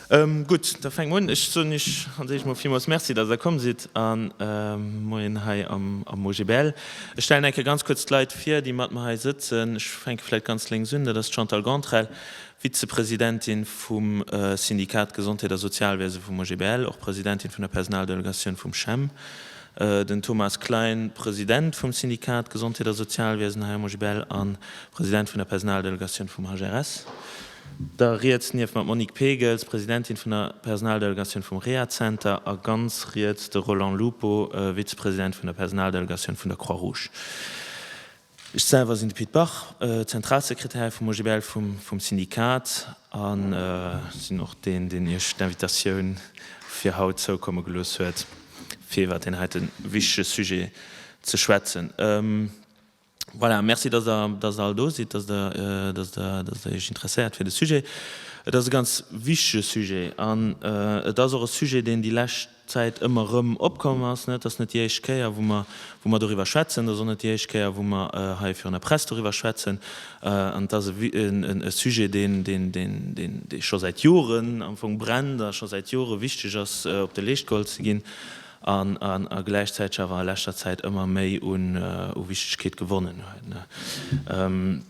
Gutt, da fänke mer un. Ech soen Iech als éischt mol villmools Merci, datt Der komm sidd a Moien hei am OGBL. Ech stellen eng Kéier ganz kuerz d'Leit vir, déi mat mer hei sëtzen. Ech fänke vläicht ganz lénks un, dat ass d'Chantal Gantrel, Vizepresidentin vum Syndikat Gesondheet a Sozialwiese vum OGBL, och Presidentin vun der Personaldelegatioun vum CHEM, den Thomas Klein, President vum Syndikat Gesondheet a Sozialwiesen hei am OGBL a President vun der Personaldelegatioun vum HRS. Da riets nieft mer d'Monique Pegels, Presidentin vun der Personaldelegatioun vum Rehazenter a ganz riets de Roland Lupo, Vizepresident vun der Personaldelegatioun vun der Croix-Rouge. Ech selwer sinn de Pit Bach, Zentralsekretär vum OGBL vum Syndikat a sinn och deen, deen Iech d'Invitatioun fir haut zoukomme gelooss huet, fir iwwert deen heite wichtege Sujet ze schwätzen. Voilà, merci, dass Der, dass Der all do sidd, dass Der, dass Der, dass Der Iech interesséiert fir de Sujet. Et ass e ganz wichtege Sujet an et ass och e Sujet, deen déi lescht Zäit ëmmer erëm opkomm ass. Et ass net déi éischt Kéier, wou mer, wou mer doriwwer schwätzen. Et ass och net déi éischt Kéier, wou mer hei virun der Press doriwwer schwätzen. An et ass e Sujet, deen, deen, deen, deen, dee scho säit Joren am Fong brennt a scho säit Jore wichteg ass, op de Leescht geholl ze ginn an a gläichzäiteg awer a leschter Zäit ëmmer méi un Wichtegkeet gewonnen huet.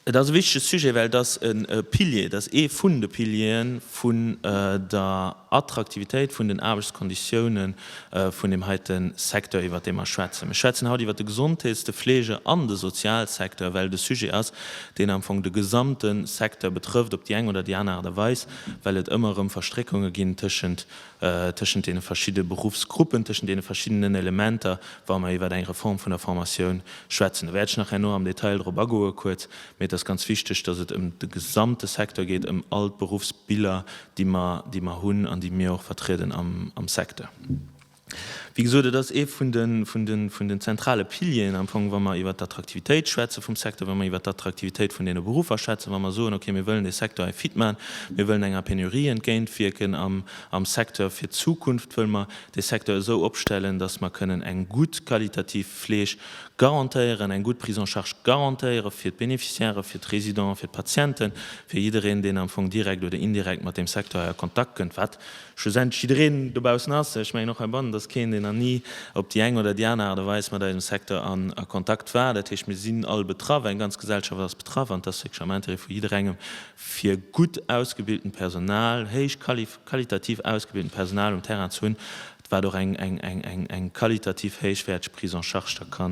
Et ass e wichtege Sujet, well et ass e Pilier, et ass ee vun de Piliere vun der Attraktivitéit vun den Aarbechtskonditiounen vun deem heite Secteur, iwwert dee mer schwätzen. Mir schwätzen haut iwwert de Gesondheets-, de Fleege an de Sozialsecteur, well et e Sujet ass, deen am Fong de gesamte Secteur betrëfft op déi eng oder déi aner Aart a Weis, well et ëmmer erëm Verstréckunge ginn tëschent tëschent deene verschidde Beruffsgruppen, tëschent deene verschiddenen Elementer, wa mer iwwer eng Reform vun der Formatioun schwätzen. Do wäert ech nach herno am Detail drop agoe kuerz, mee et ass ganz wichteg, dass et ëm de gesamte Secteur geet, ëm all d'Beruffsbiller, déi mer, déi mer hunn an déi mir och vertrieden am, am Secteur. Wéi gesot, et ass ee vun de, vun de, vun den zentrale Pilieren am Fong, wa mer iwwert d'Attraktivitéit schwätze vum Secteur, wa mer iwwert d'Attraktivitéit vun deene Beruffer schwätzen, wa mer soen, okay, mir wëllen dee Secteur hei fit maachen, mir wëllen enger Penurie entgéintwierken am, am Secteur fir d'Zukunft, wëlle mer dee Secteur esou opstellen, dass mer kënnen eng gutt qualitativ Fleeg garantéieren, eng gutt Prise en charge garantéiere fir d'Bénéficiaires, fir d'Résidents, fir d'Patienten, fir jiddereen, deen am Fong direkt oder indirekt mat deem Secteur hei a Kontakt kënnt, wat schlussendlech jiddereen dobaussen ass, ech mengen och heibannen, et ass keen, deen nach ni op déi eng oder déi aner Aart a Weis mat eisem Secteur a Kontakt war. Dat heescht, mir sinn all betraff, eng ganz Gesellschaft ass betraff an et ass wierklech am Intérêt vu jidderengem, fir gutt ausgebiltent Personal, héich qualitativ ausgebiltent Personal um Terrain ze hunn, wat och eng qualitativ héichwäerteg Prise en charge da ka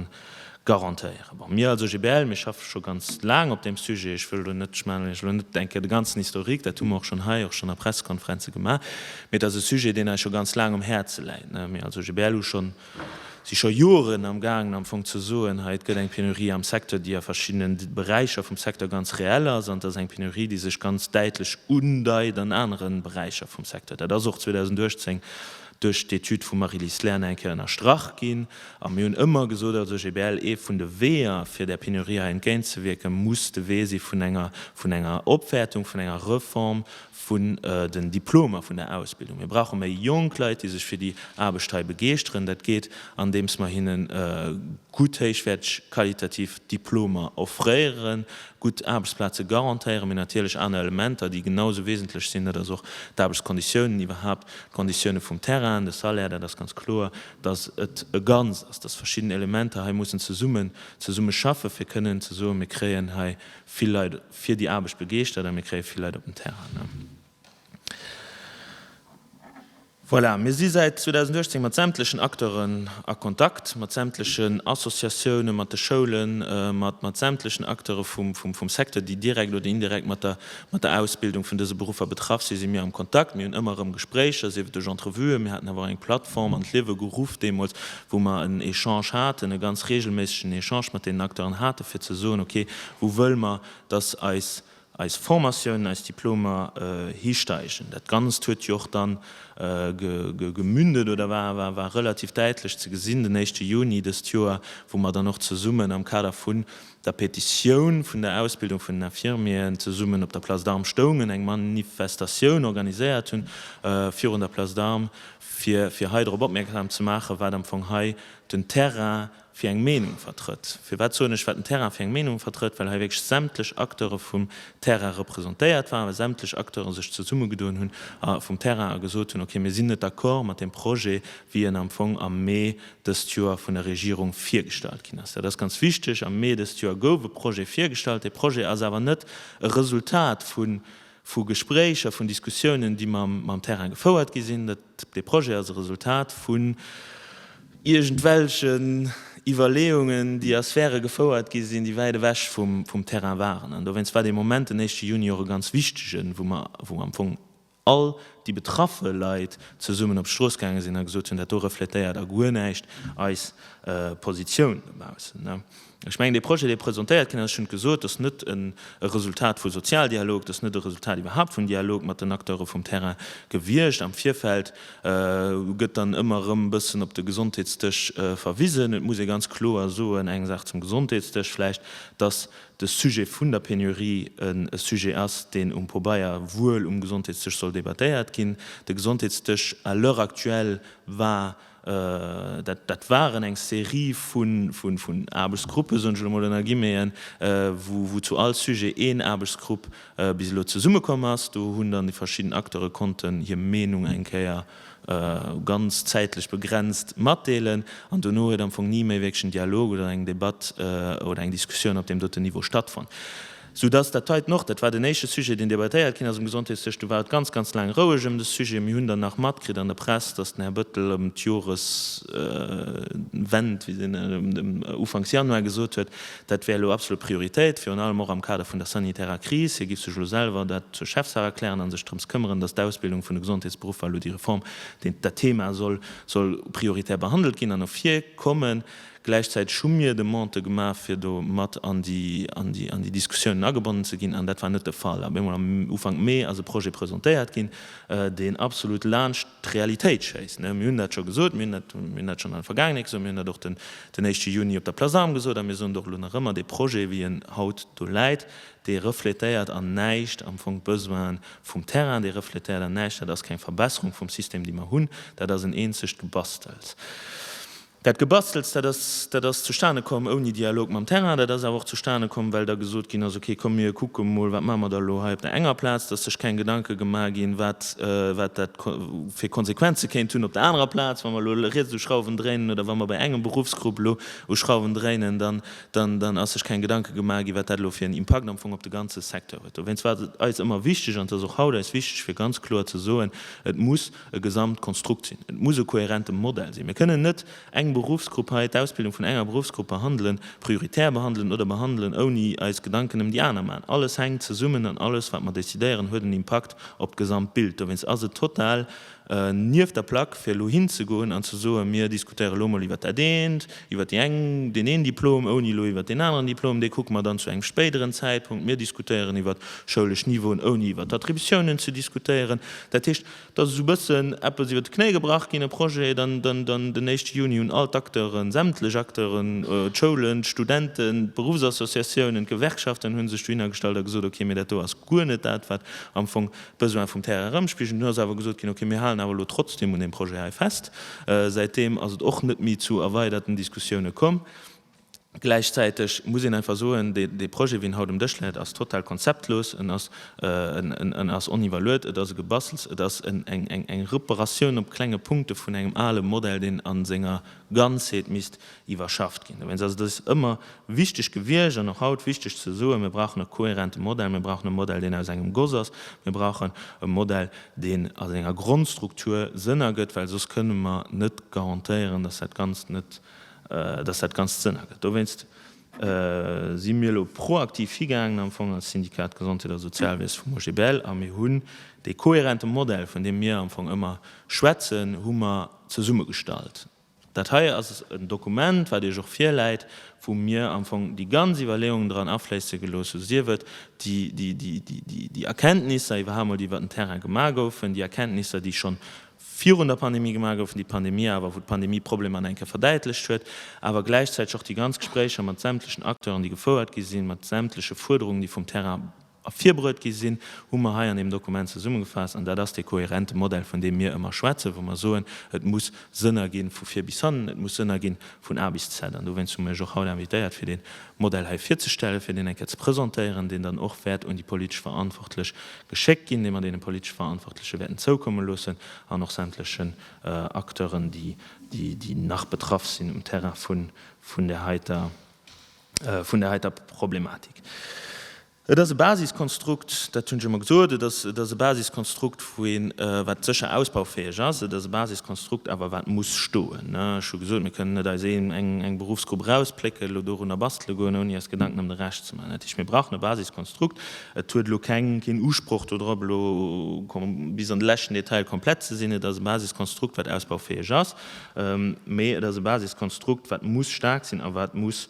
garantéieren. Bon, mir als OGBL, mir schaffe scho ganz laang op deem Sujet. Ech wëll elo net, ech maachen lech elo net eng Kéier de ganzen Historique, dat hu mer och schonn hei, och schonn a Pressekonferenze gemaach, mee et ass e Sujet, deen eis scho ganz laang um Häerze läit. Mir als OGBL hu schonn, si scho Joren am gaangen am Fong ze soen, hei et gëtt eng Penurie am Secteur, déi a verschiddenen Beräicher vum Secteur ganz reell ass, an et ass eng Penurie, déi sech ganz däitlech undeit an anere Beräicher vum Secteur. Dat ass och 2018 duerch d'Etüd vum Marie-Lise Lerner eng Kéier ënnerstrach ginn. A mir hunn ëmmer gesot als OGBL, ee vun de Weeër, fir där Penurie hei entgéintzewierken, muss de Wee si vun enger, vun enger Opwäertung, vun enger Reform vun den Diplomer vun der Ausbildung. Mir brauche méi jonk Leit, déi sech fir déi Aarbecht hei begeeschteren. Dat geet, andeems mer hinne gutt, héichwäerteg, qualitativ Diplomer offréieren, gutt Aarbechtsplaze garantéieren, mee natierlech aner Elementer, déi genau esou wesentlech sinn, dat ass och d'Aarbechtskonditiounen iwwerhaapt, d'Konditioune vum Terrain, de Salaire, dat ass ganz kloer, dass et e Ganzt ass, dass verschidden Elementer hei mussen zesummen, zesumme schaffen, fir kënnen ze soen, mir kréien hei vill Leit fir déi Aarbecht begeeschtert a mir kréie vill Leit op den Terrain. Voilà, mir si säit 2018 mat sämtlechen Acteuren a Kontakt, mat sämtlechen Associatiounen, mat de Schoulen, mat mat sämtlechen Acteure vum vum Secteur, déi direkt oder indirekt mat der mat der Ausbildung vun dëse Beruffer betraff sinn, si mir am Kontakt. Mir hunn ëmmer erëm Gespréicher, sief et duerch Entrevuen, mir haten awer och eng Plattform an d'Liewe geruff deemools, wou mer en Echange haten, e ganz regelméissegen Echange mat deenen Acteuren haten, fir ze soen, okay, wou wëlle mer, dass eis eis Formatiounen, eis Diplomer histeigen. Dat Ganzt huet jo och dann gemündet oder war war relativ däitlech ze gesinn den éischte Juni dëst Joer, wou mer dann och zesummen am Kader vun der Petitioun vun der Ausbildung vun den Infirmieren zesummen op der Place d'Armes stoungen, eng Manifestatioun organiséiert hunn virun der Place d'Armes, fir fir hei drop opmierksam ze maachen, wat am Fong hei den Terrain. fir eng Meenung vertrëtt. Firwat soen ech, wat den Terrain fir eng Meenung vertrëtt? Well hei wierklech sämtlech Acteure vum Terrain representéiert waren, well sämtlech Acteure sech zesummegedoen hunn a vum Terrain a gesot hunn, okay, mir sinn net d'accord mat deem Projet, wéi en am Fong am Mee dëst Joer vun der Regierung virgestallt ginn ass. Dat ass ganz wichteg. Am Mee dëst Joer gouf e Projet virgestallt. Dee Projet ass awer net e Resultat vu vu Gespréicher, vun Diskussiounen, déi mam Terrain gefouert gi sinn. Dat, dee Projet ass e Resultat vun iergendwelchen Iwwerleeungen, déi a Sphäre gefouert gi sinn, déi wäit ewech vum Terrain waren. An dowéinst war dee Moment, den éischte Juni, och e ganz wichtegen, wou mer, wou am Fong all déi betraffe Leit zesummen op d'Strooss gaange sinn a gesot hunn, dat do refletéiert a guer näischt eis Positioun dobaussen. Ech mengen, dee Projet, dee presentéiert ginn ass, ech hunn et gesot, ass net e Resultat vu Sozialdialog, dat ass net e Resultat iwwerhaapt vun Dialog mat den Acteure vum Terrain gewiescht. Am Virfeld gëtt dann ëmmer erëm e bëssen op de Gesondheetsdësch verwisen. Et muss ee ganz kloer soen, eng Saach zum Gesondheetsdësch vläicht, dass de Sujet vun der Penurie e Sujet ass, deen um Pobeier wuel um Gesondheetsdësch soll debattéiert ginn. De Gesondheetsdësch à l'heure actuelle war Dat, dat waren eng Serie vun, vun, vun Aarbechtsgruppen, soen ech elo mol ënner Guillemeten, wou, wou zu all Sujet een Aarbechtsgrupp bis elo zesummekomm ass. Do hunn dann déi verschidden Acteure konnten hir Meenung eng Kéier ganz zäitlech begrenzt matdeelen. An dono huet am Fong ni méi wierklech en Dialog oder eng Debatt oder eng Diskussioun op deem doten Niveau stattfonnt. Sou dass dat heiten och, dat war den éischte Sujet, deen debattéiert ginn ass um Gesondheetsdësch, do war et ganz, ganz laang roueg ëm de Sujet. Mir hunn dann nach matkritt an der Press, dass den Här Bëttel ëm d'Joreswend, wéi se ëm ufanks Januar gesot huet, dat wär elo absolut Prioritéit, virun allem och am Kader vun der sanitärer Kris. Hie giff sech elo selwer dat zur Chefsaach erklären a sech drëms këmmeren, dass d'Ausbildung vun de Gesondheetsberuffer elo déi Reform, dat Thema soll prioritär behandelt ginn an no vir kommen. Gläichzäiteg hu mir Demandë gemaach, fir do mat an déi, an déi, an déi Diskussiounen agebonnen ze ginn, an dat war net de Fall. Op eemol am Ufank Mee ass e Projet presentéiert ginn, deen absolut laanscht d'Realitéit schéisst. Mir hunn dat scho gesot, mir hunn dat, mir hunn dat schonn an der Vergaangenheet gesot, mir hunn dat och den, den éischte Juni op der Place d'Armes gesot a mir soen et och elo nach ëmmer, Dee Projet, wéi en haut do läit, dee refletéiert an näischt am Fong d'Besoine vum Terrain, dee refletéiert an näischt, dat ass keng Verbesserung vum System, dee mer hunn, dat ass en eenzegt Gebastels. Dat Gebastels, dat ass, dat ass zustane komm ouni Dialog mam Terrain. Dat ass awer och zustane komm, well da gesot ginn ass, okay, komm mir kucke mol, wat maache mer da elo hei op der enger Plaz, dass sech keng Gedanke gemaach ginn, wat, wat dat fir Konsequenze kéint hunn op der anerer Plaz, wa mer elo riets u Schrauwen dréinen oder wa mer bei engem Beruffsgrupp elo u Schrauwen dréinen, dann, dann, dann ass sech keng Gedanke gemaach ginn, wat dat elo fir en Impakt am Fong op de ganze Secteur huet. Dowéinst war et eis ëmmer wichteg, an et ass och haut eis wichteg, fir ganz kloer ze soen, Et muss e Gesamtkonstrukt sinn. Et muss e kohärente Modell sinn. Mir kënnen net eng Beruffsgrupp hei, d'Ausbildung vun enger Beruffsgrupp behandelen, prioritär behandelen oder behandelen, ouni eis Gedanken ëm déi aner maachen. Alles hänkt zesummen an alles, wat mer decidéieren, huet en Impakt op d'Gesamtbild. Dowéinst ass et total nieft der Plack, fir elo hinzegoen an ze soen, mir diskutéiere elo mol iwwert dat eent, iwwert déi eng, deen een Diplom, ouni elo iwwert deen aneren Diplom, dee kucke mer dann zu engem spéideren Zäitpunkt. Mir diskutéieren iwwert schoulesch Niveauen, ouni iwwert d'Attributiounen ze diskutéieren. Dat heescht, et ass esou e bëssen eppes iwwert de Knéi gebrach ginn, e Projet. Dann, dann, dann den éischte Juni hunn all d'Acteuren, sämtlech Acteuren, d'Schoulen, d'Studenten, d'Beruffsassociatiounen, d'Gewerkschaften hu sech dohinner gestallt a gesot, okay, mee dat do ass guer net dat, wat am Fong d'Besoin vum Terrain erëmspigelen. Dunn ass awer gesot ginn, okay, mir halen awer elo trotzdeem un deem Projet hei fest. Säitdeem ass et och net méi zu erweiderten Diskussioune komm. Gläichzäiteg muss een einfach soen, dee Projet, wéi en haut um Dësch läit, ass total konzeptlos, en ass, en ass oniwwerluet, et ass e Gebassels, et ass eng Reparatioun op klenge Punkte vun engem ale Modell, deen a senger Ganzheet misst iwwerschafft ginn. Dowéinst ass et eis ëmmer wichteg gewiescht an och haut wichteg ze soen, mir brauchen e kohärente Modell, mir brauchen e Modell, deen aus engem Goss ass, mir brauchen e Modell, deen a senger Grondstruktur Sënn ergëtt, well soss kënne mer net garantéieren, dass dat Ganzt net, dass dat Ganzt Sënn ergëtt. Dowéinst si mir elo proaktiv higaangen am Fong als Syndikat Gesondheet a Sozialwiese vum OGBL a mir hunn dee kohärente Modell, vun deem mir am Fong ëmmer schwätzen, hu mer zesummegestallt. Dat hei ass en Dokument, wat Iech och virläit, wou mir am Fong déi ganz Iwwerleeungen dran afléisse gelooss hu, sief et déi Erkenntnisser iwwerhaapt mol, déi iwwer den Terrain gemaach goufen, déi Erkenntnisser, déi schonn virun der Pandemie gemaach goufen, déi d'Pandemie awer, wou d'Pandemie d'Problemer nach eng Kéier verdäitlecht huet, awer gläichzäiteg och déi ganz Gespréicher mat sämtlechen Acteuren, déi gefouert gi sinn, mat sämtleche Fuerderungen, déi vum Terrain. ervirbruet gi sinn, hu mer hei an deem Dokument zesummegefaasst. An dat ass dee kohärente Modell, vun deem mir ëmmer schwätzen, wou mer soen, et muss Sënn erginn vu vir bis hannen, et muss Sënn erginn vun A bis Z. An dowéinst hu mir iech och haut invitéiert, fir dee Modell hei virzestellen, fir deen eng Kéier ze presentéieren, deen dann och wäert un déi politesch Verantwortlech geschéckt ginn, dee mer deene politesch Verantwortleche wäerten zoukomme loossen an och sämtlechen Acteuren, déi, déi nach betraff sinn um Terrain vun, vun där heiter, vun där heiter Problematik. Et ass e Basiskonstrukt, dat hunn ech ëmmer gesot, et ass, et ass e Basiskonstrukt, wou een, wat sécher ausbaufäeg ass, et ass e Basiskonstrukt awer wat muss stoen. Ech hu gesot, mir kënnen net eis een, eng, eng Beruffsgrupp erausplécken, elo dorunner bastele goen, ouni eis Gedanken ëm de Rescht ze maachen. Dat heescht, mir brauchen e Basiskonstrukt. Et huet elo keng, keen Usproch dodrop, elo bis an de leschten Detail komplett ze sinn. Et ass e Basiskonstrukt, wat ausbaufäeg ass, mee et ass e Basiskonstrukt, wat muss staark sinn a wat muss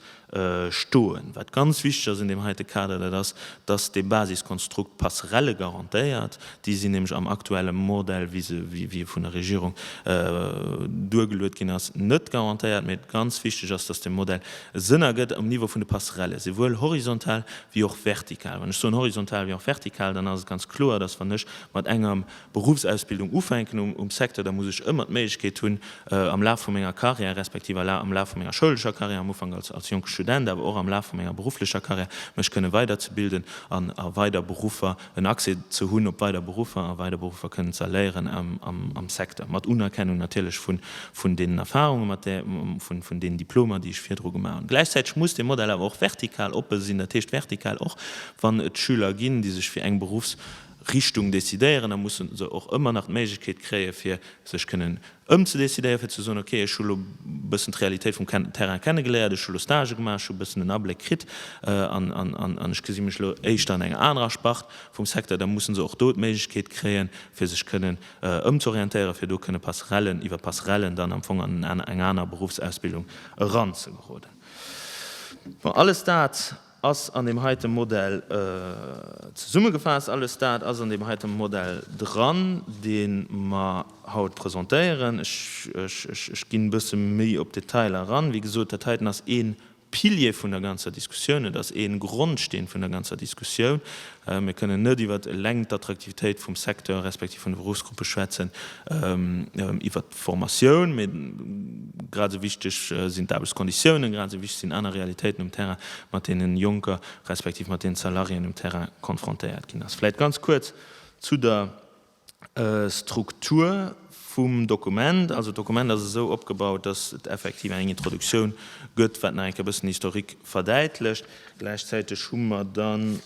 stoen. Wat ganz wichteg ass an deem heite Kader, dat ass, dass dee Basiskonstrukt Passerellë garantéiert. Déi sinn nämlech am aktuelle Modell, wéi se, wéi e vun der Regierung duergeluet ginn ass, net garantéiert. Mee ganz wichteg ass, dass de Modell Sënn ergëtt um Niveau vun de Passerellë, souwuel horizontal wéi och vertikal. Wann ech soen horizontal wéi och vertikal, dann ass et ganz kloer, dass wann ech mat engem Beruffsausbildung ufänken um Secteur, da muss ech ëmmer d'Méiglechkeet hunn, am Laf vu menger Carrière, respektiv am Laf vu menger schoulescher Carrière, am Ufank als jonke Student, awer och am Laf vu menger berufflecher Carrière, mech kënne weiderzebilden an a weider Beruffer, en Accès ze hunn op weider Beruffer a weider Beruffer kënnen ze erléieren am Secteur, mat Unerkennung natierlech vun deenen Erfahrungen, mat där, vun deenen Diplomer, déi ech virdru gemaach hunn. Gläichzäiteg muss dee Modell awer och vertikal oppe sinn, dat heescht vertikal och, wann et Schüler ginn, déi sech fir eng Beruffs Richtung decidéieren, da musse se och ëmmer nach d'Méiglechkeet kréie fir sech kënnen ëmzedecidéieren, fir ze soen, okay, ech hu lo e bëssen d'Realitéit vum Terrain kennegeléiert, ech hu lo Stagë gemaach, ech hu e bëssen en Abléck kritt an ech gesi mech lo éischter an enger anerer Spart vum Secteur, da musse se och do d'Méiglechkeet kréien, fir sech kënnen ëmzorientéieren, fir do kënne Passerellen, iwwer Passerellen dann am Fong an eng aner Beruffsausbildung eranzegeroden. Bon, alles dat Ass an deem heite Modell zesummegefaasst. Alles dat ass an deem heite Modell dran, dee mer haut presentéieren. Ech ginn e bësse méi op d'Detailer eran. Wéi gesot, dat heiten ass ee Pilier vun der ganzer Diskussioun. Et ass ee Grondsteen vun der ganzer Diskussioun. Mir kënnen net iwwer eleng d'Attraktivitéit vum Secteur respektiv vun de Beruffsgruppe schwätzen, iwwert d'Formatioun, mee grad esou wichteg sinn d'Aarbechtskonditiounen, grad esou wichteg sinn aner Realitéiten um Terrain, mat deenen Jonker respektiv mat deenen Salariéen um Terrain konfrontéiert ginn ass. Vläicht ganz kuerz zu der Struktur vum Dokument. Also d'Dokument ass esou opgebaut, dass et effektiv eng Introduktioun gëtt, wat nach eng Kéier e bëssen den Historique verdäitlecht. Gläichzäiteg hu mer dann,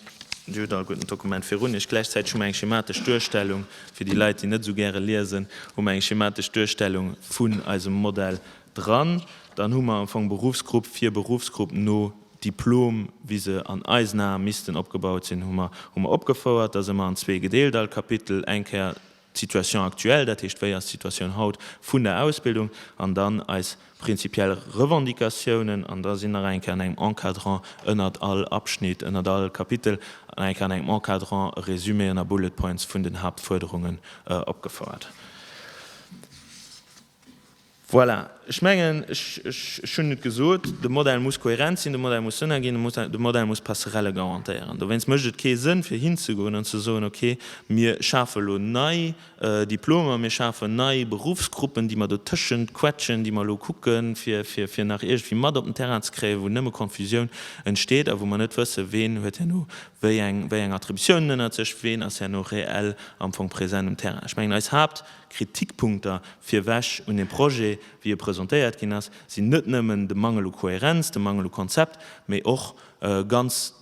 Dir hutt alleguerten d'Dokument virun Iech, gläichzäiteg hu mer eng schematesch Duerstellung, fir déi Leit, déi net esou gäre liesen, hu mer eng schematesch Duerstellung vun eisem Modell dran. Dann hu mer am Fong Beruffsgrupp fir Beruffsgrupp no Diplom, wéi se an eisen Ae missten opgebaut sinn, hu mer, hu mer opgefouert. Da si mer an zwee gedeelt, all Kapitel eng Kéier d'Situation actuelle, dat heescht, wéi ass d'Situatioun haut vun der Ausbildung, an dann eis prinzipiell Revendicatiounen. An da sinn nach eng Kéier an engem Encadrant ënnert all Abschnitt, ënnert all Kapitel, nach eng Kéier an engem Encadrant e Résumé ënner Bullet Points vun den Haaptfuerderungen opgefouert. Voilà, ech mengen, ech hunn et gesot, de Modell muss kohärent sinn, de Modell muss Sënn erginn, de Modell muss Passerelle garantéieren. Dowéinst mécht et kee Sënn, fir hinzegoen an ze soen, okay, mir schafe elo nei Diplomer, mir schafen nei Beruffsgruppen, déi mer dotëschent quetschen, déi mer elo kucken, fir nach iergendwéi mat op den Terrain ze kréien, wou nëmme Confusioun entsteet a wou mer net wëssen, ween huet herno wéi eng Attributiounen ënnert sech, ween ass herno reell am Fong present um Terrain. Ech mengen, eis Haapt Kritikpunkter virwech un dem Projet, wéi e presentéiert ginn ass, sinn net nëmmen de Mangel u Kohärenz, de Mangel u Konzept, mee och ganz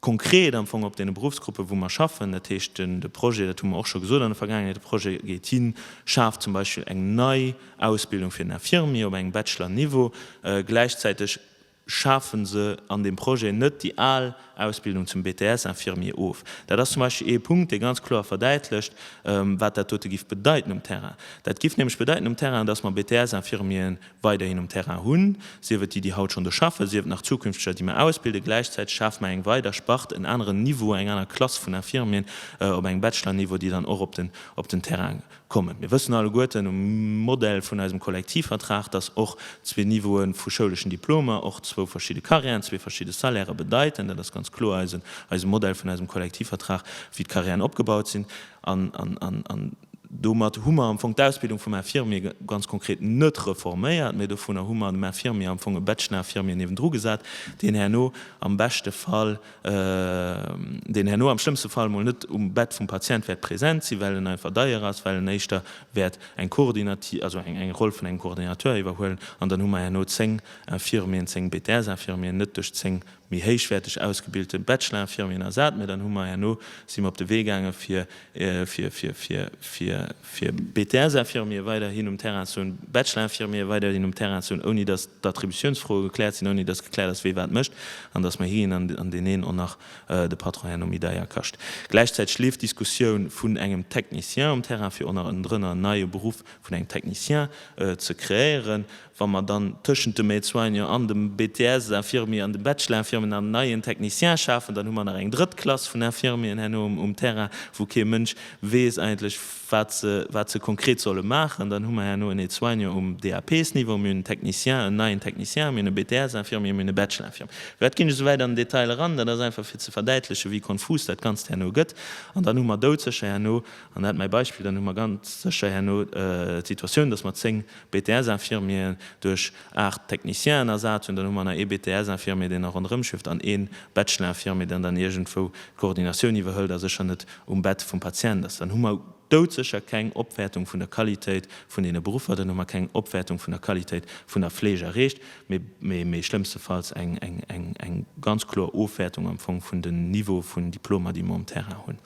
konkret am Fong op deene Beruffsgruppen, wou mer schaffen. Dat heescht, de Projet, dat hu mer och scho gesot an der Vergaangenheet, de Projet geet hin, schaaft zum Beispill eng nei Ausbildung fir den Infirmier op engem Bachelor-Niveau. Gläichzäiteg schafe se an deem Projet net déi al Ausbildung zum BTS-Infirmier of. Dat ass zum Beispill ee Punkt, dee ganz kloer verdäitlecht, wat dat dote giff bedeiten um Terrain. Dat giff nämlech bedeiten um Terrain, dass mer BTS-Infirmieren weiderhin um Terrain hunn, sief et déi, déi haut schonn do schaffen, sief et nach zukünfteger, déi mer ausbilden. Gläichzäiteg schafe mer eng weider Spart, en aneren Niveau, eng aner Klass vun Infirmieren op engem Bachelor-Niveau, déi dann och op den, op den Terrain. Kommen. Mir wëssen alleguerten um Modell vun eisem Kollektivvertrag, dass och zwee Niveaue vu schouleschen Diplomer och zwou verschidde Carrièren, zwee verschidde Salairë bedeiten. Dat ass ganz kloer eisen, eise Modell vun eisem Kollektivvertrag, wéi d'Carrièren opgebaut sinn. An, an, an, an domat hu mer am Fong d'Ausbildung vum Infirmier ganz konkret net reforméiert, mä dovunner hu mer dem Infirmier am Fong e Bachelor-Infirmier niewendru gesat, deen herno am beschte Fall, deen herno am schlëmmste Fall mol net um Bett vum Patient wäert present sinn, well en einfach deier ass, well en éischter wäert eng koordinati-, also eng eng Roll vun engem Coordinateur iwwerhuelen. An dann hu mer herno 10 Infirmieren, 10 BTS-Infirmieren, net duerch 10 méi héichwäerteg ausgebilte Bachelor-Infirmieren ersat, mä dann hu mer herno, si mer op de Wee gaange fir, fir, fir, fir, fir, fir BTS-Infirmiere weiderhin um Terrain ze hunn, Bachelor-Infirmiere weiderhin um Terrain ze hunn, ouni datt d'Attributiounsfroe gekläert sinn, ouni datt gekläert ass, wee wat mécht, an datt mer higinn an an deen een och nach de Patron herno méi deier kascht. Gläichzäiteg leeft d'Diskussioun vun engem Technicien um Terrain, fir och nach ënnendrënner en neie Beruff vun engem Technicien ze kreéieren. Wa mer dann tëschent dem Aide-soignant an dem BTS-Infirmier an dem Bachelor-Infirmier nach en neien Technicien schafen, dann hu mer nach eng drëtt Klass vun Infirmieren herno um Terrain, wou kee Mënsch weess eigentlech, wat se, wat se konkret solle maachen. Dann hu mer herno en Aide-soignant um DAPs-Niveau, mir hunn en Technicien, en neien Technicien, mir hunn e BTS-Infirmier, mir hunn e Bachelor-Infirmier. Firwat ginn ech esou wäit an den Detail eran? Dat ass einfach fir ze verdäitlechen, wéi konfus dat Ganzt herno gëtt. An dann hu mer doudsécher herno, an dat mäi Beispill, dann hu mer ganz sécher herno d'Situatioun, dass mer 10 BTS-Infirmieren duerch 8 Technicienen ersat hunn, dann hu mer nach ee BTS-Infirmier, deen nach ronderëm schwieft, an ee Bachelor-Infirmier, deen dann iergendwou d'Koordinatioun iwwerhëlt a sécher net um Bett vum Patient ass. Dann hu mer doudsécher keng Opwäertung vun der Qualitéit vun deene Beruffer, dann hu mer keng Opwäertung vun der Qualitéit vun der Fleeg erreecht. Mee schlëmmstefalls eng ganz kloer Ofwäertung am Fong vun den Niveau vun Diplomer, déi mer um Terrain hunn.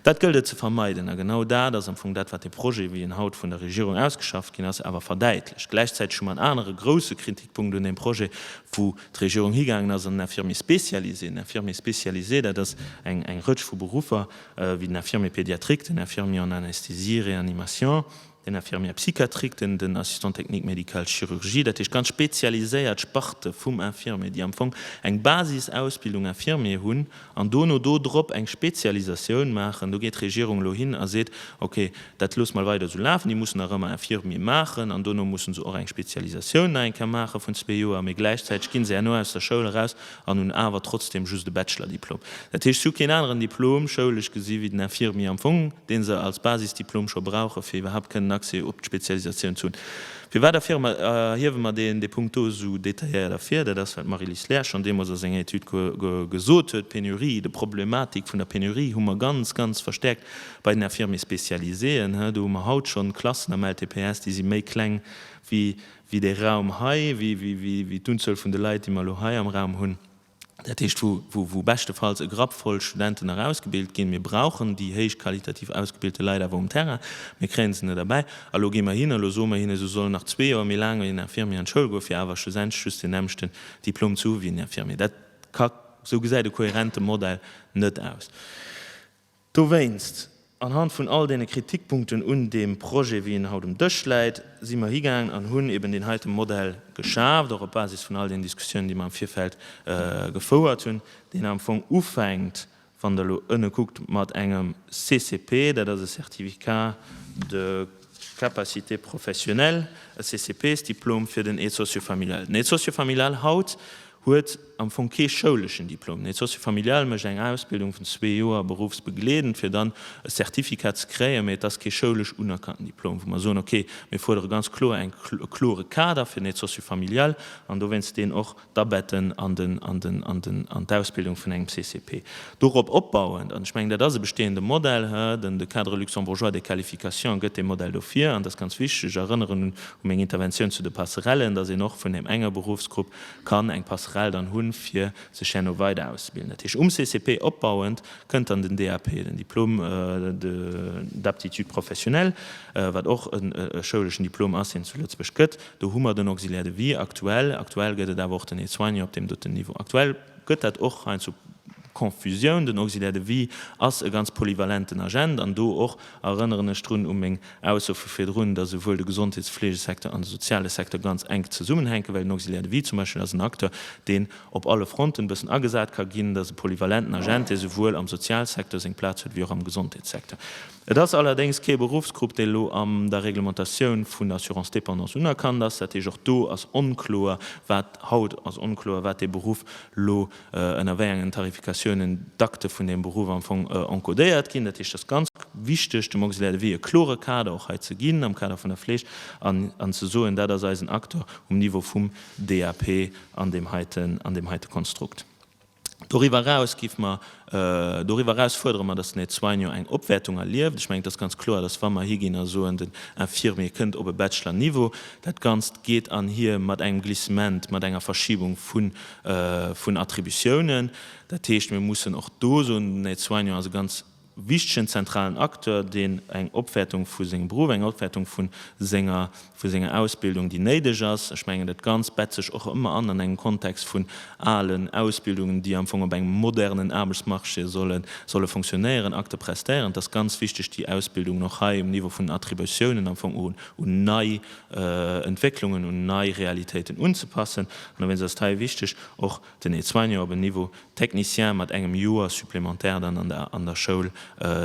Dat gëllt et ze vermeiden. A genau dat ass am Fong dat, wat dee Projet, wéi en haut vun der Regierung ausgeschafft ginn ass, awer verdäitlecht. Gläichzäiteg hu mer en anere grouse Kritikpunkt un deem Projet, wou d'Regierung higaangen ass an den Infirmier spécialisé, den Infirmier spécialisé, dat ass eng Rëtsch vu Beruffer, wéi den Infirmier pédiatrique, den Infirmier en anesthésie, réanimation, den Infirmier psychiatrique, den den Assistant technique médical chirurgie, dat heescht ganz spezialiséiert Sparte vum Infirmier, déi am Fong eng Basisausbildung Infirmier hunn an dono do drop eng Spezialisatioun maachen. Do geet d'Regierung elo hin a seet, okay, dat loosse mer weider esou lafen, déi mussen nach ëmmer Infirmier maachen an dono mussen se och eng Spezialisatioun nach eng Kéier maache vun zwee Joer, mee gläichzäiteg gi se herno aus der Schoul eraus an hunn awer trotzdem just e Bachelordiplom. Dat heescht, si hu keen aneren Diplom, schoulesch gesi wéi den Infirmier am Fong, dee se als Basisdiplom scho brauche fir iwwerhaapt kënnen Accès op d'Spezialisatioun ze hunn. Firwat erhiewe mer deen dee Punkt do esou detailléiert ervir? Dat ass, well d'Marie-Lys Lehr schonn deemools a senger Etüd gesot huet, d'Penurie, de Problematik vun der Penurie hu mer ganz, ganz verstärkt bei den Infirmiers spécialiséen. Do hu mer haut schonn Klassen am LTPS, déi si méi kleng wéi wéi dee Raum hei, wéi d'Unzuel vun de Leit, déi mer elo hei am Raum hunn, dat heescht, wou beschtefalls e Grapp voll Studenten nach ausgebilt ginn. Mir brauchen déi héich qualitativ ausgebilte Leit awer um Terrain. Mir kréie se net erbäi. A elo gi mer hin a elo soe mer hinne, se sollen nach zwee Joer méi laang wéi en Infirmier an d'Schoul goen, fir awer schlussendlech just deen nämmlechten Diplom ze hu wéi en Infirmier. Dat ka, esou gesäit e kohärente Modell net aus. Dowéinst, anhand vun all deene Kritikpunkten un deem Projet, wéi en haut um Dësch läit, si mer higaangen an hunn eben deen heite Modell geschaaft, och op Basis vun all deenen Diskussiounen, déi mer am Virfeld gefouert hunn, deen am Fong ufänkt, wann Der elo ënne kuckt, mat engem CCP, dat ass e Certificat de capacité professionnelle, e CCPs-Diplom fir den Aide socio-familiale. Den Aide socio-familiale haut huet am Fong kee schouleschen Diplom. Den Aide socio-familial mécht eng Ausbildung vun zwee Joer beruffsbegleedend, fir dann e Certificat ze kréien, mee et ass kee schoulesch unerkannten Diplom, wou mer soen, okay, mir fuerdere ganz kloer eng e klore Kader fir den Aide socio-familial an dowéinst deen och d'abetten an den, an den, an den, an d'Ausbildung vun engem CCP. Dorop opbauend, an ech mengen, dat ass e bestehende Modell, hë, den de Cadre luxembourgeois des qualifications gëtt dee Modell do vir, an dat ass ganz wichteg, ech erënneren un meng Interventioun zu de Passerellen, dass een och vun deem enger Beruffsgrupp kann eng Passerelle dann hunn, fir sech herno weider auszebilden. Dat heescht, um CCP opbauend kënnt dann den DAP, den Diplôme d'aptitude professionnelle, wat och e schouleschen Diplom ass, deen et zu Lëtzebuerg gëtt. Do hu mer den Auxiliaire de vie aktuell. Aktuell gëtt et awer och den Aide-soignant op deem doten Niveau. Aktuell gëtt dat och heiansdo. Confusioun. Den Auxiliaire de vie ass e ganz polyvalenten Agent an do och erënneren ech drun u meng Ausso vu virdrun, dass esouwuel de Gesondheetsfleegesecteur an de soziale Secteur ganz enk zesummenhänken, well den Auxiliaire de vie zum Beispill ass en Acteur, deen op alle Fronten e bëssen agesat ka ginn. Dat ass e polyvalenten Agent, dee souwuel am Sozialsecteur seng Plaz huet wéi och am Gesondheetssecteur. Et ass allerdéngs kee Beruffsgrupp, dee elo an der Reglementatioun vun der Assurance dépendance unerkannt ass. Dat heescht, och do ass onkloer, wat haut ass onkloer, wat dee Beruff elo ënner wéi engen Tarifikatiounen d'Akte vun deem Beruff am Fong encodéiert ginn. Dat heescht, et ass ganz wichteg, dem Auxiliaire de vie e klore Kader och hei ze ginn am Kader vun der Fleeg an an ze soen, dat ass eisen Acteur um Niveau vum DAP an deem heiten, an deem heite Konstrukt. Doriwwer eraus géife mer, doriwwer eraus fuerdere mer, dass den Aide-soignant eng Opwäertung erlieft. Ech mengen, et ass ganz kloer, dass wa mer higinn a soen, den Infirmier kënnt op e Bachelor-Niveau, dat Ganzt geet anhier mat engem Glissement, mat enger Verschibung vun, vun Attributiounen. Dat heescht, mir mussen och do soen, den Aide-soignant ass e ganz wichtegen zentralen Acteur, deen eng Opwäertung vu sengem Beruff, eng Opwäertung vu senger, vu senger Ausbildung, déi néideg ass. Ech mengen, dat Ganzt bett sech och ëmmer an an engem Kontext vun alen Ausbildungen, déi am Fong op engem modernen Aarbechtsmarché solle, solle fonctionnéieren, Acte prestéieren. Et ass ganz wichteg, déi Ausbildungen och hei um Niveau vun den Attributiounen am Fong un, un nei Entwécklungen, un nei Realitéiten unzepassen. An dowéinst ass et hei wichteg, och den Aide-soignant op en Niveau technicien mat engem Joer supplémentaire dann an der an der Schoul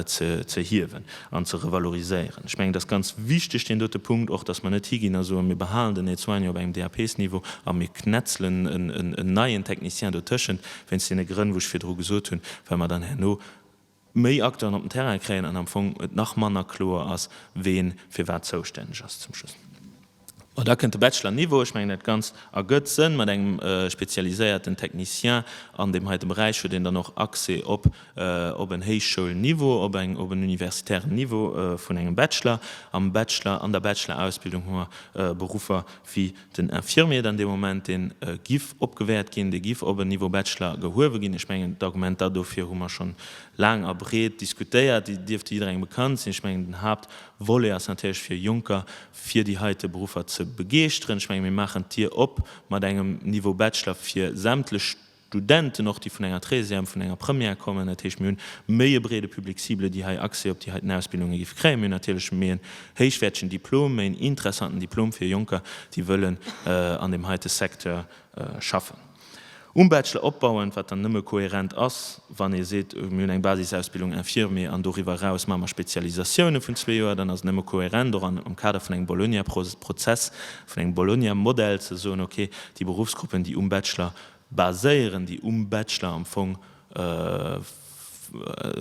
ze ze hiewen an ze revaloriséieren. Ech mengen, et ass ganz wichteg, deen dote Punkt och, dass mer net higinn a soen, mir behalen den Aide-soignant op engem DAPs-Niveau a mir knätzelen en en en neien Technicien dotëschent, wéinst deene Grënn, wou ech virdru gesot hunn, well mer dann herno méi Acteuren op den Terrain kréien an am Fong et nach manner kloer ass, ween fir wat zoustänneg ass zum Schluss. Bon, da kënnt de Bachelor-Niveau. Ech mengen, dat Ganzt ergëtt Sënn. Mat engem spezialiséierten Technicien an deem heite Beräich huet een dann och Accès op op en Héichschoulniveau, op eng op en universitären Niveau vun engem Bachelor. Am Bachelor, an der Bachelor-Ausbildung hu mer Beruffer wéi den Infirmier dann dee Moment, dee giff opgewäert ginn, dee giff op en Niveau Bachelor gehuewe ginn. Ech mengen, d'Argumenter dofir hu mer schonn laang a breet diskutéiert, déi dierfte jidderengem bekannt sinn. Ech mengen, den Haaptvolet ass natierlech fir Jonker fir déi heite Beruffer ze begeeschteren. Ech mengen, mir maachen d'Dier op mat engem Niveau Bachelor fir sämtlech Studenten, och déi vun enger Treizième, vun enger Première kommen. Dat heescht, mir hunn méi e breede Public cible, déi hei Accès op déi heiten Ausbildunge géife kréien. Mir hunn natierlech méi en héichwäertegen Diplom, méi en interessanten Diplom fir Jonker, déi wëllen an deem heite Secteur schaffen. Um Bachelor opbauend, wat dann nëmme kohärent ass, wann ee seet, mir hunn eng Basisausbildung Infirmier an doriwwer eraus maache mer Spezialisatioune vun zwee Joer, dann ass et nëmme kohärent, och am Kader vun engem Bologna-Prozess, vun engem Bologna-Modell ze soen, okay, déi Beruffsgruppen, déi um Bachelor baséieren, déi um Bachelor am Fong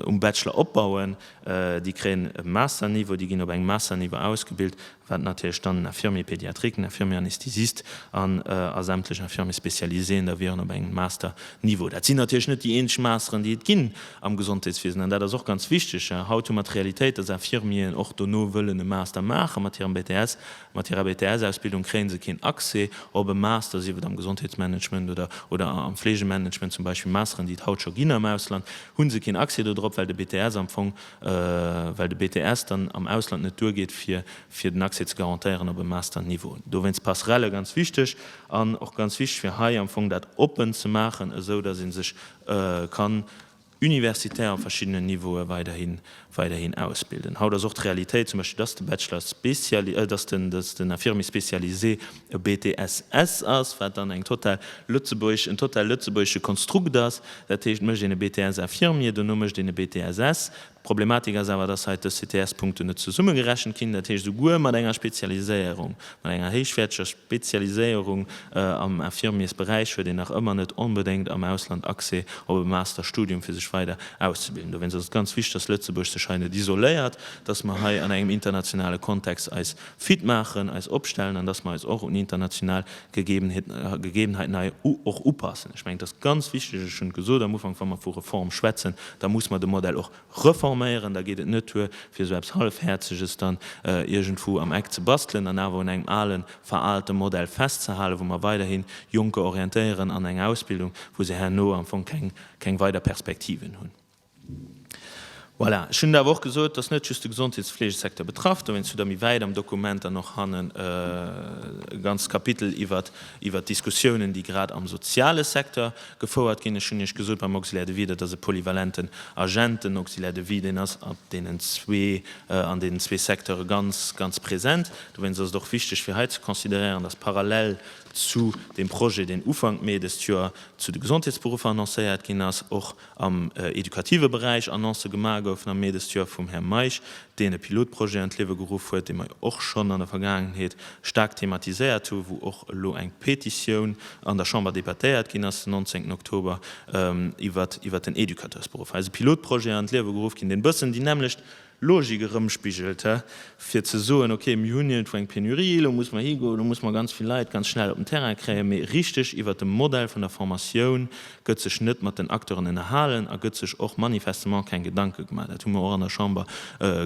um Bachelor opbauen, déi kréien e Masterniveau, déi ginn op engem Masterniveau ausgebilt, wat natierlech dann en Infirmier pédiatrique, en Infirmier anesthésiste an a sämtlech Infirmiers spécialiséen da wieren op engem Masterniveau. Dat sinn natierlech net déi eenzeg Masteren, déi et ginn am Gesondheetswiesen, an dat ass och ganz wichteg. Haut hu mer d'Realitéit, dass Infirmieren och dono wëllen e Master maache mat hirem BTS, Mat hirer BTS-Ausbildung kréie se keen Accès op e Master, sief et am Gesondheetsmanagement oder oder am Fleegemanagement zum Beispill, Masteren, déi et haut scho ginn am Ausland, hu se keen Accès dodrop, well de BTS am Fong, well de BTS dann am Ausland net duergeet, fir fir den Accès ze garantéieren op e Masterniveau. Dowéinst Passerelle ganz wichteg an och ganz wichteg, fir hei am Fong dat oppen ze maachen, esou datt ee sech kann universitär op verschiddenen Niveaue weiderhin, weiderhin ausbilden. Haut ass och d'Realitéit zum Beispill, dass de Bachelor spéciali-, dass den, dass den Infirmier spécialisé e BTSS ass, wat dann eng total lëtzebuergesch, en total lëtzebuergesche Konstrukt ass. Dat heescht, et mécht een e BTS Infirmier, dono mécht een e BTSS. D'Problematik ass awer, dass hei d'ECTS-Punkten net zesummegerechent ginn. Dat heescht, esouguer mat enger Spezialiséierung, mat enger héichwäerteger Spezialiséierung am Infirmiersberäich huet een nach ëmmer net onbedéngt am Ausland Accès op e Masterstudium, fir sech weider auszebilden. Dowéinst ass et ganz wichteg, dass Lëtzebuerg sech hei net isoléiert, dass mer hei an engem internationale Kontext eis fit maachen, eis opstellen an dass mer eis och un international Gegebenheiten hei och upassen. Ech mengen, et ass ganz wichteg, ech hunn et gesot am Ufank, wa mer vu Reform schwätzen, da muss mer de Modell och reforméieren. Da geet et net duer, fir esou eppes Hallefhäerzeges dann iergendwou am Eck ze bastelen an awer un engem alen, veraalte Modell festzehalen, wou mer weiderhi Jonker orientéieren an eng Ausbildung, wou se herno am Fong keng weider Perspektiven hunn. Voilà, ech hunn et awer och gesot, dass net just de Gesondheetsfleegesecteur betraff, dowéinst hutt Der méi wäit am Dokument dann och hannen e ganzt Kapitel iwwert iwwert d'Diskussiounen, déi grad am soziale Secteur gefouert ginn. Ech hunn Iech gesot beim Auxiliaire de vie, dat ass e polyvalenten Agent, den Auxiliaire de vie, deen ass op deenen zwee, an deenen zwee Secteure ganz, ganz present. Dowéinst ass et och wichteg fir hei ze consideréieren, dass parallel zu deem Projet, deen Ufank Mee dëst Joer zu de Gesondheetsberuffer annoncéiert ginn ass, och am edukative Beräich Annoncë gemaach goufen am Mee dëst Joer vum Här Meisch, deen e Pilotprojet an d'Liewe geruff huet, dee mer jo och schonn an der Vergaangenheet staark thematiséiert hu, wou och elo eng Petitioun an der Chamber debattéiert ginn ass den 19 Oktober iwwert iwwert den Educateursberuff. Hei ass e Pilotprojet an d'Liewe geruff ginn, deen e bëssen déi nämmlecht Logik erëmspigelt, fir ze soen, okay, mir hunn iergendwou eng Penurie, elo muss mer higoen, elo muss mer ganz vill Leit ganz schnell op den Terrain kréien, mee richteg iwwert de Modell vun der Formatioun gëtt sech net mat den Acteuren ënnerhalen a gëtt sech och manifestement keng Gedanke gemaach. Dat hu mer och an der Chamber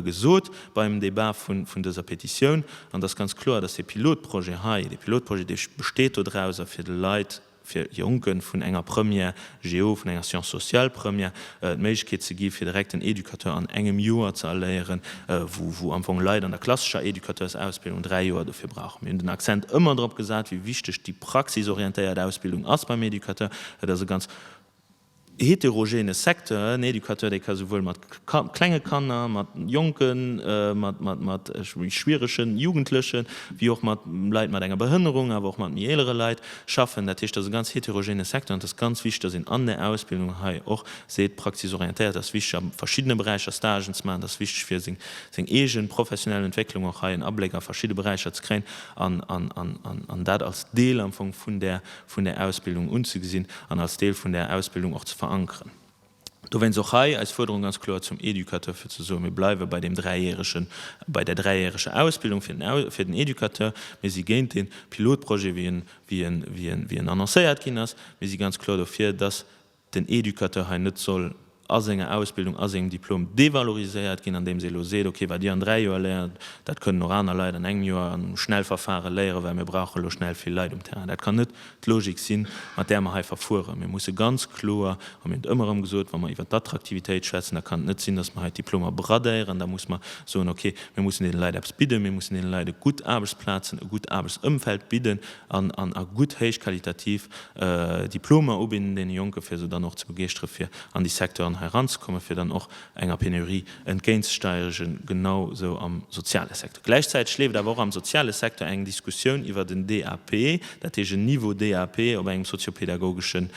gesot beim Débat vun dëser Petitioun. An et ass ganz kloer, dass dee Pilotprojet hei, dee Pilotprojet, dee besteet dodrauser, fir de Leit, fir Jonke vun enger Première Géo, vun enger Sciences sociales Première, d'Méiglechkeet ze gi fir direkt en Educateur an engem Joer ze erléieren, wou wou am Fong Leit an der klassescher Educateursausbildung 3 Joer dofir brauchen. Mir hunn den Akzent ëmmer drop gesat, wéi wichteg déi praxisorientéiert Ausbildung ass beim Educateur. Et ass e ganz heterogene Secteur. En Educateur, dee ka souwuel mat klenge Kanner, mat Jonken, mat méi schwieregen Jugendlechen, wéi och mat Leit mat enger Behënnerung, awer och mat méi eelere Leit schaffen. Dat heescht, dat ass e ganz heterogene Secteur an et ass ganz wichteg, dass een an der Ausbildung hei och seet, praxisorientéiert ass wichteg a verschiddene Beräicher Stagen ze maachen, dat ass wichteg fir seng eege professionell Entwécklung och hei en Abléck a verschidde Beräicher ze kréien an dat als Deel am Fong vun där vun där Ausbildung unzegesinn an als Deel vun där Ausbildung och ze verankeren. Dowéinst och hei eis Fuerderung ganz kloer zum Educateur, fir ze soen, mir bleiwe bei deem dräijäregen, bei där dräijäreger Ausbildung fir den, fir den Educateur. Mir si géint dee Pilotprojet, wéi en, wéi en, wéi en, wéi en annoncéiert ginn ass. Mir si ganz kloer dofir, dass den Educateur hei net soll a senger Ausbildung, a sengem Diplom devaloriséiert ginn, andeems ee elo seet, okay, wat Dir an 3 Joer léiert, dat kënnen och aner Leit an engem Joer am Schnellverfahre léieren, well mir brauche elo schnell vill Leit um Terrain. Dat kann net d'Logik sinn, mat där mer hei verfueren. Mir musse ganz kloer, a mir hunn et ëmmer erëm gesot, wa mer iwwert d'Attraktivitéit schwätzen, da kann et net sinn, datt mer hei d'Diplomer bradéieren. Da muss mer soen, okay, mir mussen deene Leit eppes bidden, mir mussen deene Leit e gutt Aarbechtsplazen, e gutt Aarbechtsëmfeld bidden an a gutt héichqualitativ Diplomer ubidden deene Jonken, fir se dann och ze begeeschtere fir an déi Secteuren hei eranzekommen, fir dann och enger Penurie entgéintzesteigen, genau esou am soziale Secteur. Gläichzäiteg leeft awer och am soziale Secteur eng Diskussioun iwwert en DAP, dat heescht en Niveau DAP op engem soziopedagogesche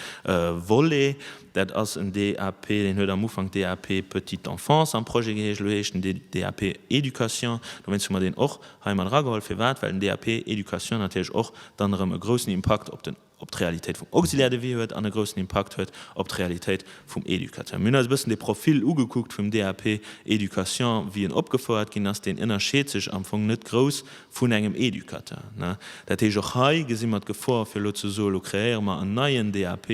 Volet. Dat ass en DAP, deen huet am Ufank DAP Petite Enfance am Projet geheescht, elo heescht en DAP Éducation. Dowéinst hu mer deen och hei mat erageholl. Firwat? Well den DAP Éducation natierlech och dann erëm e groussen Impakt op den, op d'Realitéit vum Auxiliaire de vie huet an e groussen Impakt huet op d'Realitéit vum Éducateur. Mir hunn eis e bëssen de Profil ugekuckt vum DAP Éducation, wéi en opgefouert ginn ass. Deen ënnerscheet sech am Fong net grouss vun engem Éducateur. Dat heescht, och hei gesi mer d'Gefor, fir elo ze soen, elo kreéiere mer en neien DAP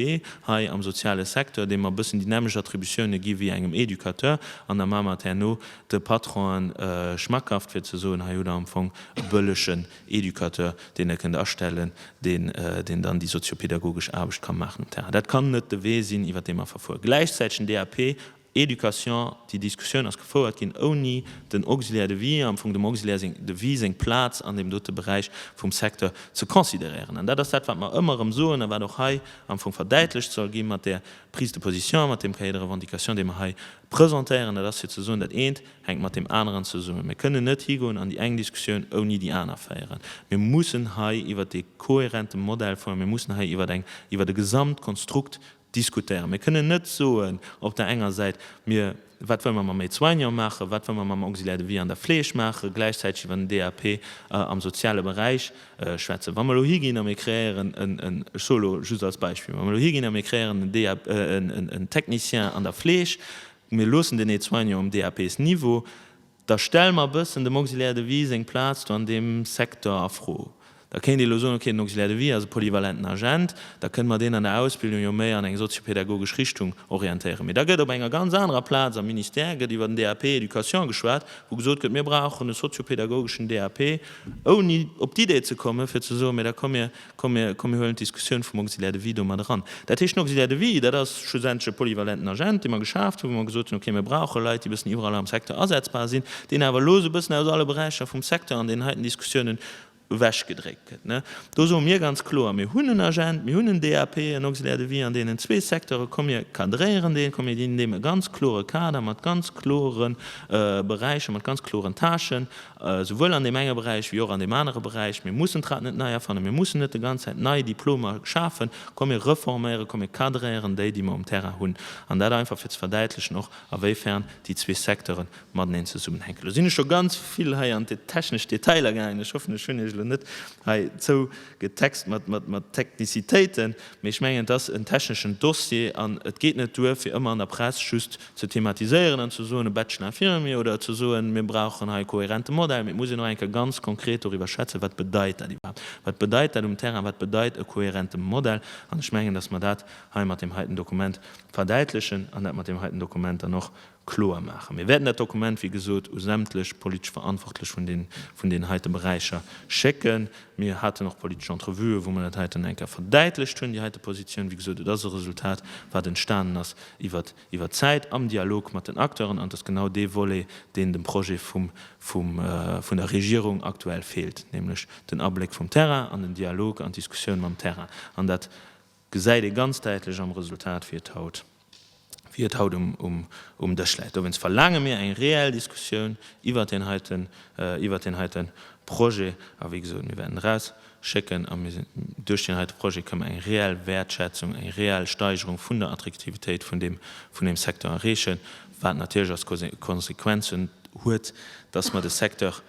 hei am soziale Secteur, deem mer e bëssen déi nämmlecht Attributioune gi wéi engem Éducateur, an da maache mer et herno de Patronen schmackhaft, fir ze soen, hei hutt Der am Fong e bëllegen Educateur, deen Der kënnt astellen, deen, deen dann déi soziopedagogesch Aarbecht ka maachen um Terrain. Dat kann net de Wee sinn, iwwert dee mer verfueren. Gläichzäiteg den DAP Éducation, déi Diskussioun ass gefouert ginn, ouni den Auxiliaire de vie, am Fong dem Auxiliaire seng, de vie seng Plaz an deem dote Beräich vum Secteur ze consideréieren. An dat ass dat, wat mer ëmmer erëm soen a wat och hei am Fong verdäitlecht soll gi mat där Prise de position, mat deem Cahier de revendications, dee mer hei presentéieren, dat ass fir ze soen, dat eent hänkt mat deem aneren zesummen. Mir kënnen net higoen an déi eng Diskussioun ouni déi aner féieren. Mir mussen hei iwwert dee kohärente Modell fueren, mir mussen hei iwwert eng, iwwert e Gesamtkonstrukt diskutéieren. Mir kënnen net soen op der enger Säit, mir, wat wëlle mer mam Aide-soignant maachen, wat wëlle mer mam Auxiliaire de vie an der Fleeg maachen, gläichzäiteg iwwer den DAP am soziale Beräich schwätzen. Wa mer elo higinn a mir kreéieren en, ech soe elo just als Beispill, wa mer elo higinn a mir kreéieren en DAP, en Technicien an der Fleeg, mir loossen den Aide-soignant um DAPs-Niveau, da stelle mer e bëssen dem Auxiliaire de vie seng Plaz do an deem Secteur a Fro. Da kéint ee elo soen, okay, den Auxiliaire de vie ass e polyvalenten Agent, da kënne mer deen an der Ausbildung jo méi an eng soziopädagogesch Richtung orientéieren. Mee da gëtt op enger ganz anerer Plaz am Ministère gëtt iwwer den DAP Éducation geschwat, wou gesot gëtt, mir brauchen e soziopädagogeschen DAP, ouni op d'Idee ze kommen, fir ze soen, mee da komm mir, komm mir, komm mir huelen d'Diskussioun vum Auxiliaire de vie do mat eran. Dat heescht, den Auxiliaire de vie, dat ass schlussendlech e polyvalenten Agent, dee mer geschaaft hunn, wou mer gesot hunn, okay, mir brauche Leit, déi e bëssen iwwerall am Secteur asetzbar sinn, deen awer elo esou e bëssen aus alle Beräicher vum Secteur an deenen heiten Diskussiounen ewechgedréckt gëtt. Do soe mir ganz kloer, mir hunn en Agent, mir hunn en DAP, en Auxiliaire de vie an deenen zwee Secteure, komm mir cadréieren deen, komm mir ginn deem e ganz klore Kader mat ganz klore Beräicher, mat ganz kloren Tâchen, souwuel an deem enge Beräich wéi och an deem anere Beräich. Mir mussen d'Rad net nei erfannen, mir mussen net de ganz Zäit nei Diplomer schafen. Komm mir reforméieren, komm mir cadréieren déi, déi mer um Terrain hunn. An dat einfach fir ze verdäitlechen och, awéifern déi zwee Secteure mateneen zesummenhänken. Elo sinn ech scho ganz vill hei an technesch Detailer gaangen. Ech hoffen, ech hunn Iech elo net hei zougetext mat Technizitéiten, mee ech mengen, et ass en techneschen Dossier an et geet net duer, fir ëmmer an der Press just ze thematiséieren an ze soen, e Bachelor infirmier oder ze soen, mir brauchen hei e kohärente Modell. Mee et muss een och eng Kéier ganz konkret doriwwer schwätzen, Wat bedeit dat iwwerhaapt? Wat bedeit dat um Terrain? Wat bedeit e kohärente Modell? An ech mengen, dass mer dat hei mat deem heiten Dokument verdäitlechen an dat mat deem heiten Dokument dann och kloer maachen. Mir wäerten dat Dokument, wéi gesot, u sämtlech politesch Verantwortlech vun deenen, vun deenen heite Beräicher schécken. Mir haten och politesch Entrevuë wou mer dat heiten eng Kéier verdäitlecht hunn, déi heite Positioun. Wéi gesot, et ass e Resultat, wat entstanen ass iwwert, iwwert d'Zäit am Dialog mat den Acteuren an et ass genau dee Volet, deen dem Projet vum, vum, vun der Regierung aktuell feelt, nämlech den Abléck vum Terrain an den Dialog an d'Diskussioun mam Terrain. An dat Gesäit ee ganz däitlech am Resultat, wéi et haut, wéi et haut um, um Dësch läit. Dowéinst verlaange mir eng reell Diskussioun iwwert deen heiten, iwwert deen heite Projet. A wéi gesot, mir wäerten erausschécken a mir sinn, duerch deen heite Projet kënnen mer eng reell Wäertschätzung, eng reell Steigerung vun der Attraktivitéit vun deem, vun deem Secteur erreechen, wat natierlech als Konsequenzen huet, dass mer de Secteur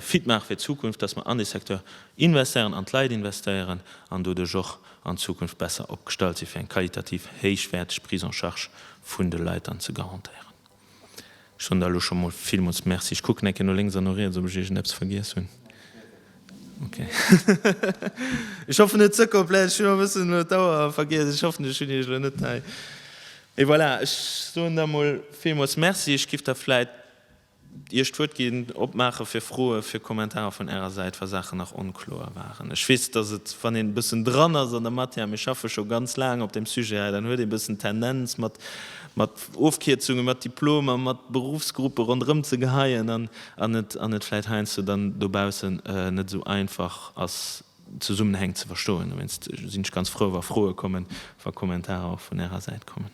fit maache fir d'Zukunft, dass mer an dee Secteur investéieren, an d'Leit investéieren an doduerch och an Zukunft besser opgestallt si fir eng qualitativ héichwäerteg Prise en charge vun de Leit dann ze garantéieren. Ech soen der elo scho mol villmools Merci. Ech kucken eng Kéier no lénks an no riets, ob ech iergendeppes vergiess hunn. Okay. Ech hoffen net ze komplett. Ech hunn e bëssen elo d'Auer vergiess. Ech hoffen, ech hunn Iech elo net hei. Mee voilà, ech soen da mol villmools Merci. Ech giff da vläit Iech d'Wuert ginn, opmaache fir Froe, fir Kommentarer vun Ärer Säit, wa Saachen nach onkloer waren. Ech weess, dass et, wann een e bëssen dran ass an der Matière, mir schaffe scho ganz laang op deem Sujet hei, dann huet ee e bëssen d'Tendenz, mat, mat Ofkierzungen, mat Diplomer, mat Beruffsgruppe ronderëm ze geheien an, an et, an et vläicht heiansdo dann dobaussen net esou einfach ass, Zesummenhäng ze verstoen. Dowéinst sinn ech ganz frou, wa Froe kommen, wa Kommentarer och vun Ärer Säit kommen.